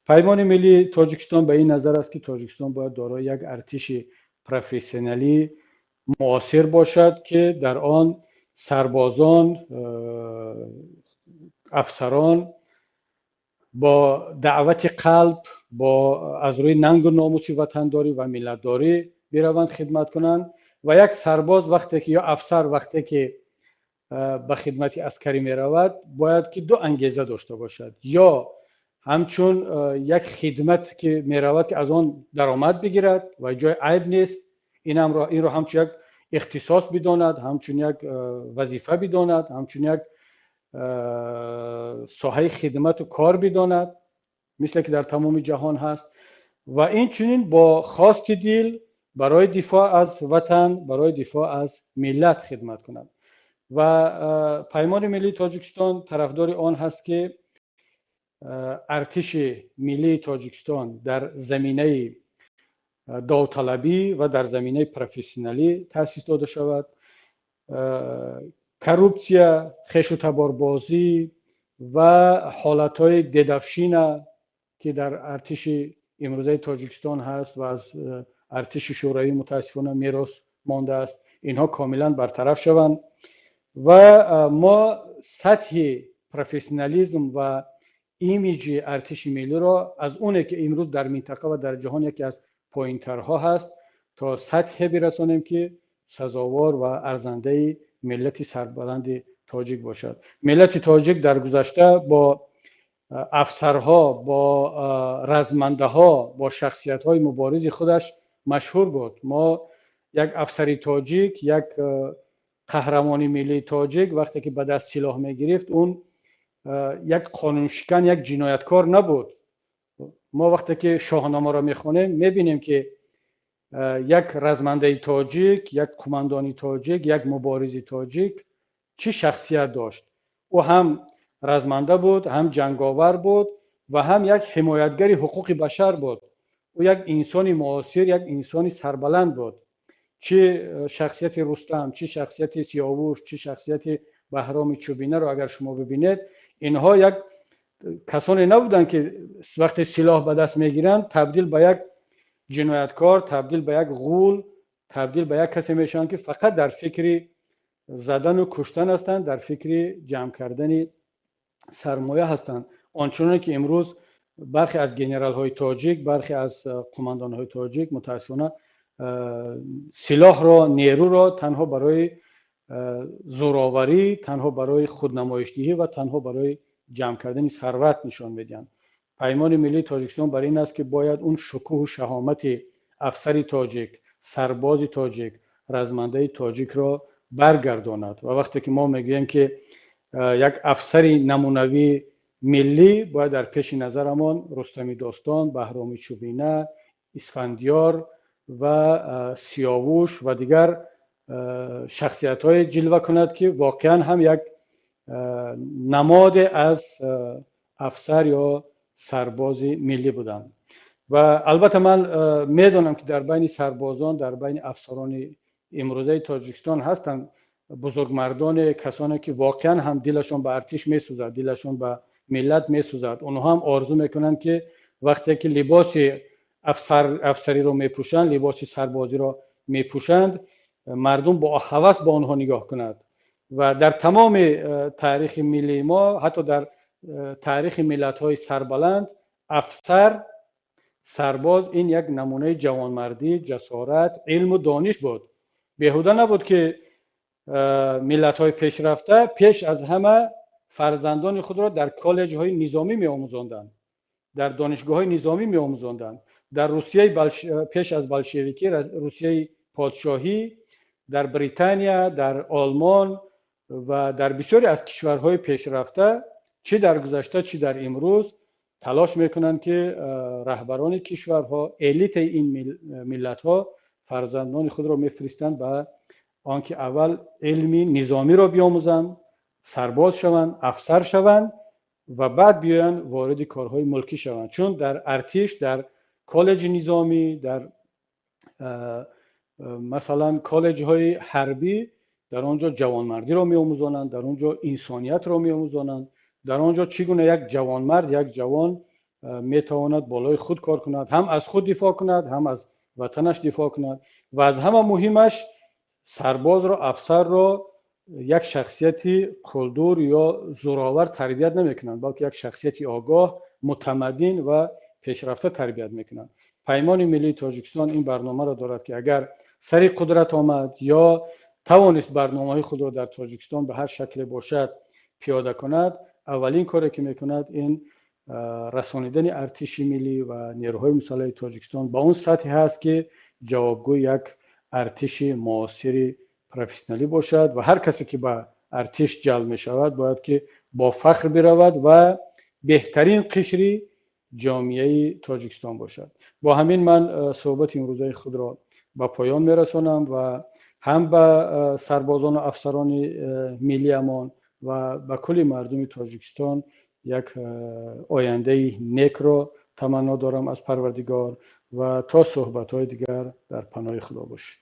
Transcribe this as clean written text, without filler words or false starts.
Паймони миллии Тоҷикистон ба ин назар аст, ки Тоҷикистон бояд дорои як артиши профессионалӣ муосир бошад, ки дар он сарбозон, афсарон бо даъвати қалб, бо аз рӯи нангу номуси ватандорӣ ва миллатдорӣ бираванд, хидмат кунанд. Ва як сарбоз вақте ки ё афсар вақте ки ба хидмати аскарӣ меравад, бояд ки ду ангеза дошта бошад: ё ҳамчун як хидмат ки меравад, ки аз он даромад бигирад, ва ҷои айб нест, инро ҳамчун як ихтисос бидонад, ҳамчун як вазифа бидонад, ҳамчун як соҳаи хидмату кор бидонад, мисле ки дар тамоми ҷаҳон ҳаст, ва инчунин бо хости дил барои дифоъ аз ватан, барои дифоъ аз миллат хидмат кунад. Ва Паймони миллии Тоҷикистон тарафдори он ҳаст, ки артиши миллии Тоҷикистон дар заминаи довталабӣ ва дар заминаи профессионалӣ таъсис дода шавад. Коррупсия, хешу таборбозӣ ва ҳолатҳои дедовщина, ки дар артиши имрӯзаи Тоҷикистон ҳаст ва аз артиши Шӯравӣ мутаассифона мерос мондааст, инҳо комилан бартараф шаванд ва мо сатҳи профессионализм ва имиҷи артиши миллиро аз оне ки имрӯз дар минтақа ва дар ҷаҳон яке аз поинтарҳо ҳаст, то сатҳе бирасонем, ки сазовор ва арзандаи миллати сарбаланди тоҷик бошад. Миллати тоҷик дар гузашта бо афсарҳо, бо размандаҳо, бо шахсиятҳои муборизи худаш машҳур буд. Мо як афсари тоҷик, як қаҳрамони миллии тоҷик вақте ки ба даст силоҳ мегирифт, он як қонуншикан, як ҷинояткор набуд. Мо вақте ки Шоҳномаро мехонем, мебинем, ки як размандаи тоҷик, як қумандони тоҷик, як муборизи тоҷик чӣ шахсият дошт. Ӯ ҳам разманда буд, ҳам ҷанговар буд ва ҳам як ҳимоятгари ҳуқуқи башар буд. Ӯ як инсони муосир, як инсони сарбаланд буд. Чӣ шахсияти Рустам, чӣ шахсияти Сиёвуш, чӣ шахсияти Баҳроми Чӯбинаро агар шумо бибинед, инҳо як касоне набуданд, ки вақте силоҳ ба даст мегиранд, табдил ба як ҷинояткор, табдил ба як ғул, табдил ба як касе мешаванд, ки фақат дар фикри задану куштан ҳастанд, дар фикри ҷамъ кардани сармоя ҳастанд, ончуноне ки имрӯз бархе аз генералҳои тоҷик, бархе аз қумандонҳои тоҷик мутаассифона силоҳро, нерӯро танҳо барои зӯроварӣ, танҳо барои худнамоишдиҳӣ ва танҳо барои ҷамъ кардани сарват нишон медиҳанд. Паймони миллии Тоҷикистон бар ин аст, ки бояд он шукӯҳу шаҳомати афсари тоҷик, сарбози тоҷик, размандаи тоҷикро баргардонад. Ва вақте ки мо мегӯем, ки як афсари намунавии миллӣ, бояд дар пеши назарамон Рустами Достон, Баҳроми Чӯбина, Исфандиёр ва Сиёвуш ва дигар шахсиятҳое ҷилва кунад, ки воқеан ҳам як намоде аз афсар ё сарбози миллӣ буданд. Ва албатта ман медонам, ки дар байни сарбозон, дар байни афсарони имрӯзаи Тоҷикистон ҳастанд бузургмардоне, касоне ки воқеан ҳам дилашон ба артиш месӯзад, дилашон ба миллат месӯзад. Онҳо ҳам орзу мекунанд, ки вақте ки либоси афсариро мепӯшанд, либоси сарбозиро мепӯшанд, мардум бо ҳавас ба онҳо нигоҳ кунад. Ва дар тамоми таърихи миллии мо, ҳатто дар таърихи миллатҳои сарбаланд, афсар, сарбоз ин як намунаи ҷавонмардӣ, ҷасорат, илму дониш буд. Беҳуда набуд, ки миллатҳои пешрафта пеш аз ҳама фарзандони худро дар коллеҷҳои низомӣ меомӯзонданд, дар донишгоҳҳои низомӣ меомӯзонданд. Дар Русияи пеш аз болшевикӣ, Русияи подшоҳӣ, дар Британия, дар Олмон ва дар бисёре аз кишварҳои пешрафта, чӣ дар гузашта, чӣ дар имрӯз, талош мекунанд, ки раҳбарони кишварҳо, элитаи ин миллатҳо фарзандони худро мефиристанд ба он ки аввал илми низомиро биомӯзанд, сарбоз шаванд, афсар шаванд ва баъд биёянд вориди корҳои мулкӣ шаванд, чун дар артиш, дар коллеҷи низомӣ, дар масалан коллеҷҳои ҳарбӣ, дар он ҷо ҷавонмардиро меомӯзонанд, дар он ҷо инсониятро меомӯзонанд, дар он ҷо чӣ гуна як ҷавонмард, як ҷавон метавонад болои худ кор кунад, ҳам аз худ дифоъ кунад, ҳам аз ватанаш дифоъ кунад. Ва аз ҳама муҳимаш, сарбозро, афсарро як шахсияти қулдур ё зӯровар тарбият намекунанд, балки як шахсияти огоҳ, мутамаддин ва пешрафта тарбият мекунанд. Паймони миллии Тоҷикистон ин барномаро дорад, ки агар сари қудрат омад ё тавонист барномаҳои худро дар Тоҷикистон ба ҳар шакле бошад пиёда кунад, аввалин коре ки мекунад, ин расонидани артиши миллӣ ва нерӯҳои мусаллаҳи Тоҷикистон ба он сатҳе ҳаст, ки ҷавобгӯи як артиши муосири профессионалӣ бошад ва ҳар касе ки ба артиш ҷалб мешавад, бояд ки бо фахр биравад ва беҳтарин қишри ҷомеаи Тоҷикистон бошад. Бо ҳамин ман суҳбати имрӯзаи худро ба поён мерасонам ва ҳам ба сарбозону афсарони миллиамон ва ба кулли мардуми Тоҷикистон як ояндаи некро таманно дорам аз Парвардигор ва то суҳбатҳои дигар дар паноҳи Худо бошед.